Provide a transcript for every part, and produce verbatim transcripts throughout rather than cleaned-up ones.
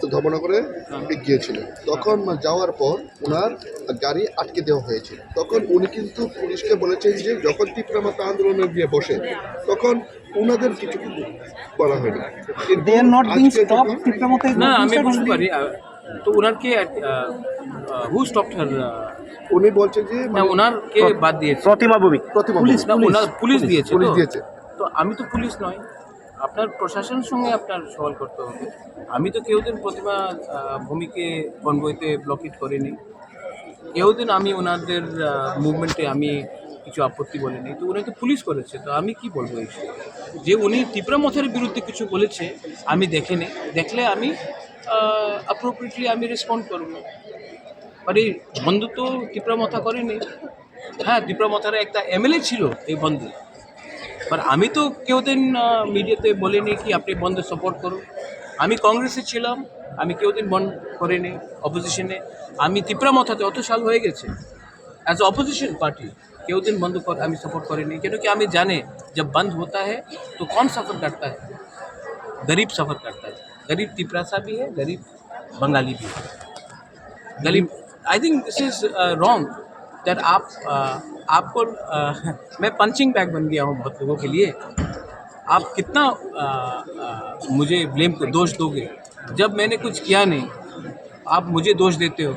তো ধর্মনগরে গিয়েছিলেন। তখন যাওয়ার পর ওনার গাড়ি আটকে দেওয়া হয়েছিল। তখন উনি কিন্তু পুলিশকে বলেছেন যে যখন তিপ্রা মথা আন্দোলনে গিয়ে বসে, তখন ওনাদের কিছু বলা হয়নি। কিন্তু They are not being আজকে stopped, যখন তিপ্রা মথা is না, not being আমি stopped বুঝতে only পারি। আহ, তো ওনার কে, আহ, আহ, who stopped her? আহ, উনি বলছেন যে না, মানে ওনার কে বাদ দিয়েছে? প্রতিমা ভৌমিক। প্রতিমা পুলিশ, ভৌমিক। না, পুলিশ। ওনার পুলিশ দিয়েছে পুলিশ তো? দিয়েছে। তো আমি তো পুলিশ নয়, আপনার প্রশাসন সঙ্গে আপনার সওয়াল করতে হবে। আমি তো কেউদিন প্রতিমা, আহ, ভৌমিককে কনভয়তে ব্লকেট করিনি, কেউদিন আমি ওনাদের, আহ, মুভমেন্টে আমি কিছু আপত্তি বলিনি। তো ওরা তো পুলিশ করেছে, তো আমি কি বলবো এই বিষয়ে? যে উনি তিপ্রা মথার বিরুদ্ধে কিছু বলেছে, আমি দেখিনি, দেখলে আমি, আহ, অ্যাপ্রোপ্রিয়েটলি আমি রেসপন্ড করবো। মানে বন্ধ তো তিপ্রা মথা করেনি। হ্যাঁ, তিপ্রা মথার একটা এমএলএ ছিল এই বন্ধে, বাট আমি তো কেউদিন, আহ, মিডিয়াতে বলিনি কি আপনি বন্ধে সাপোর্ট করুন। আমি কংগ্রেসে ছিলাম, আমি কেউদিন বন্ধ করিনি অপোজিশনে। আমি তিপ্রা মথাতে অত সাল হয়ে গেছে, অ্যাজ অপোজিশন পার্টি কেউদিন বন্ধ কর-, আমি সাপোর্ট করিনি, কেন কি আমি জানি, জব বন্ধ হতা হ্যায় তো কৌন সাফার করতা হ্যায়? গরিব সাফার করতা হ্যায়। গরিব তিপ্রাসা ভি হ্যায়, গরিব বাঙালি ভি হ্যায়। গরিব, I think this is, uh, wrong that आप, uh, आपको, uh, मैं पंचिंग बैग बन गया हूँ बहुत लोगों के लिए। आप कितना, uh, uh, मुझे ब्लेम को दोष दोगे? जब मैंने कुछ किया नहीं, आप मुझे दोष देते हो।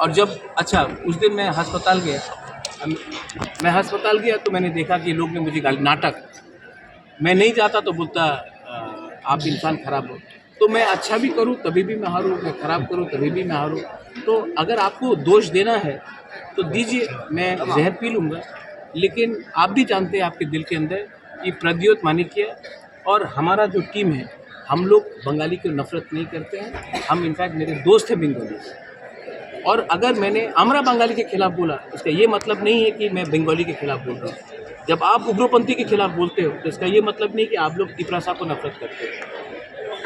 और जब, अच्छा, उस दिन मैं अस्पताल गया, हम, मैं अस्पताल गया तो मैंने देखा कि लोग ने मुझे गाली, नाटक, मैं नहीं जाता तो बोलता, "अ, आप इंसान खराब हो।" तो मैं अच्छा भी करूँ तभी भी मैं हारूँ, मैं खराब करूँ तभी भी मैं हारूँ। तो अगर आपको दोष देना है तो दीजिए, मैं जहर पी लूँगा। लेकिन आप भी जानते हैं आपके दिल के अंदर कि प्रद्योत मानिक्य और हमारा जो टीम है, हम लोग बंगाली को नफरत नहीं करते हैं। हम, इनफैक्ट, मेरे दोस्त हैं बंगाली। और अगर मैंने আমরা বাঙালি के खिलाफ बोला, इसका ये मतलब नहीं है कि मैं बंगाली के खिलाफ बोल रहा हूँ। जब आप उग्रपंथी के खिलाफ बोलते हो तो इसका ये मतलब नहीं कि आप लोग तिपरासा को नफरत करते हो।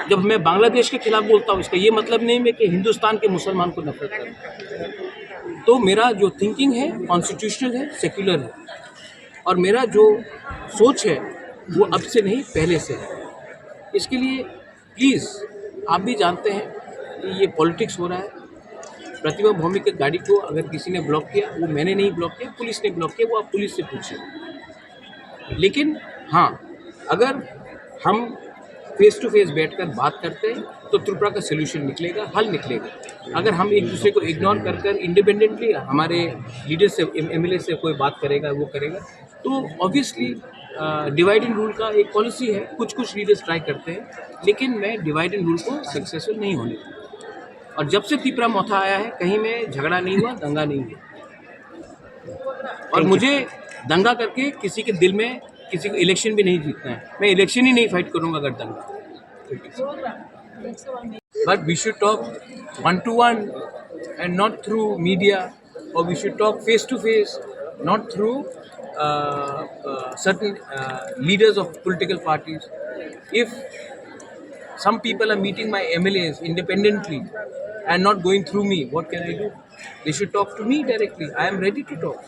जब मैं बांग्लादेश के खिलाफ बोलता हूँ, इसका ये मतलब नहीं मैं कि हिंदुस्तान के मुसलमान को नफरत करता हूँ। तो मेरा जो थिंकिंग है, कॉन्स्टिट्यूशनल है, सेक्युलर है, और मेरा जो सोच है वो अब से नहीं, पहले से है। इसके लिए प्लीज, आप भी जानते हैं कि ये पॉलिटिक्स हो रहा है। प्रतिमा भौमिक के गाड़ी को अगर किसी ने ब्लॉक किया, वो मैंने नहीं ब्लॉक किया, पुलिस ने ब्लॉक किया, वो आप पुलिस से पूछिए। लेकिन हाँ, अगर हम फेस टू फेस बैठकर बात करते हैं तो त्रिपुरा का सोल्यूशन निकलेगा, हल निकलेगा। अगर हम एक दूसरे को इग्नोर कर कर इंडिपेंडेंटली हमारे लीडर से, एमएलए से कोई बात करेगा, वो करेगा, तो ऑब्वियसली डिवाइड एंड रूल का एक पॉलिसी है। कुछ कुछ लीडर्स ट्राई करते हैं, लेकिन मैं डिवाइड एंड रूल को सक्सेसफुल नहीं होने दूंगा। और जब से तिपरा मोथा आया है, कहीं में झगड़ा नहीं हुआ, दंगा नहीं हुआ। और मुझे दंगा करके किसी के दिल में, किसी को इलेक्शन भी नहीं जीतना है। मैं इलेक्शन ही नहीं फाइट करूंगा अगर दंगा। But we should talk one to one and not through media, or we should talk face to face, not through uh, uh, certain uh, leaders of political parties. If some people are meeting my M L As independently and not going through me, what can I do? They should talk to me directly. I am ready to talk.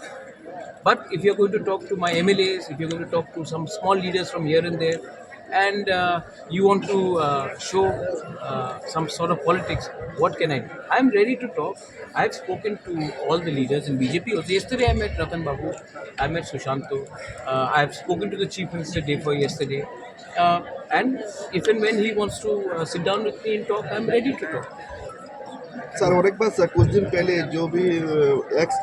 But if you're going to talk to my M L As, if you're going to talk to some small leaders from here and there, and uh, you want to uh, show uh, some sort of politics, what can I do? I am ready to talk. I have spoken to all the leaders in B J P also. Yesterday I met Ratan Babu, I met Sushanto. Uh, I have spoken to the Chief Minister day for yesterday. Uh, and if and when he wants to uh, sit down with me and talk, I am ready to talk. Sir, और एक बात सर, कुछ दिन पहले जो भी एक्स